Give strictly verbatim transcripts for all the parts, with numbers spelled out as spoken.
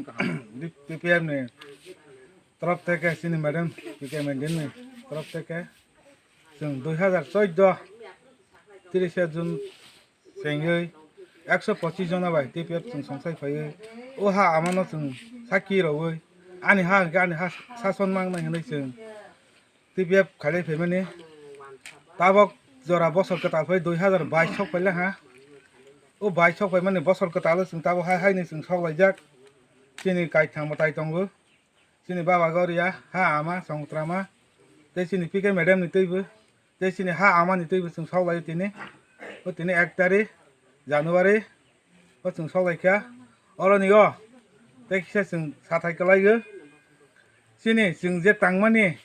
T P F ni torof theke, chini madam P K Menden ni torof theke chwng dui hazar chordo tirishe June chengwi ekso pochis jona bai T P F chwng songsai phaiwi o ha amano chwng sakki rogwi ani ha hwnkhe ani ha sason mangnai hwnwi chwng T P F khailai phaimani. Tabok jora bosor kwtal phai dui hazar bais sok phaila ha. O bais sok phaimani bosor kwtalo chwng tabok hai haini chwng soklaijak. Chini kaithang mwtai tongo. Chini baba Goria, ha ama Songtrama, tei chini P K madam ni twibo, tei chini ha ama ni twibo chwng soklaio tini. O tini ek tarik January o chwng soklaikha. Oroni o tei kisa chwng sathai kwlaio. Chini chwng je tangmani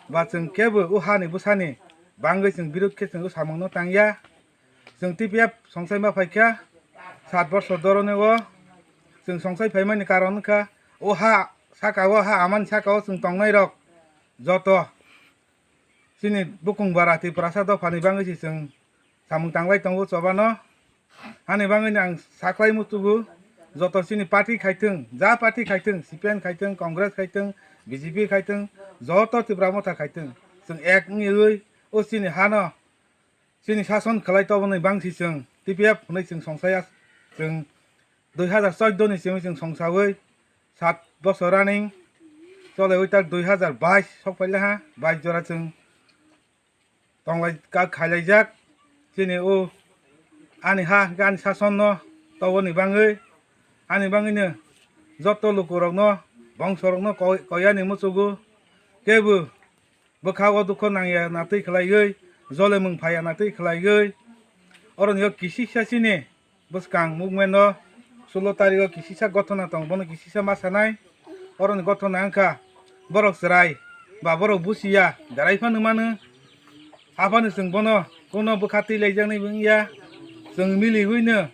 ba chwng kebo o hani bwsani bangwi chwng birod khe chwng o samungno tangya. Chwng T P F songsai ma phaikha sat borsor doroni o chwng songsai phaimani karon wngkha o ha saka o, ha amani saka o chwng tongnai rok joto chini bukung bara Tiprasa dophani bangwi se chwng samung tanglai tongo chobano. Hani bangwino ang saklai muchugo, joto chini party khaithwng, ja party khaithwng, C P M khaithwng, Congress khaithwng, B J P khaithwng, joto Tipra Motha khaithwng, chwng ek wngwi o chini hano chini sason khlai toboni bangsi chwng T P F hwnwi chwng songsaya. Chwng dui hazar chordo ni simi chwng songsawi sat bosor running chole oi tak dui hazar bais sok phaile ha, bais jora chwng tonglai ka khailaijak. Chini o ani ha hwnkhe ani sason no toboni bangwi, ani bangwino joto lukurokno, bongsorokno koi-, koyani muchugo, kebo bwkha o dukho nangya na twi khlaiwi, jolemung phaiya na twi khlaiwi, oroni o kisisa chini bwskang movement o sulo tarikh o kisisa gothona tong, bono kisisa ma sanai. Oroni gothona wngkha borok chwrai ba borok busiya, berai phano mano. Aphano chwng bono kuno bwkha twi laijaknai bo wngya. Chwng miliwino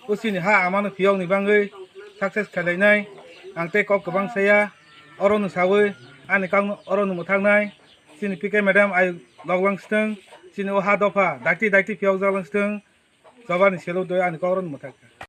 o chini ha amano phiyokni bangwi success khlainai. Ang tei kok kwbang saya, orono sawi ani kok orono mwthaknai. Chini P K madam ai loglang sitwng, chini o ha dopha daiti daiti phiyokjak lang sitwng. Chobani selo doi ani kok orono mwthak.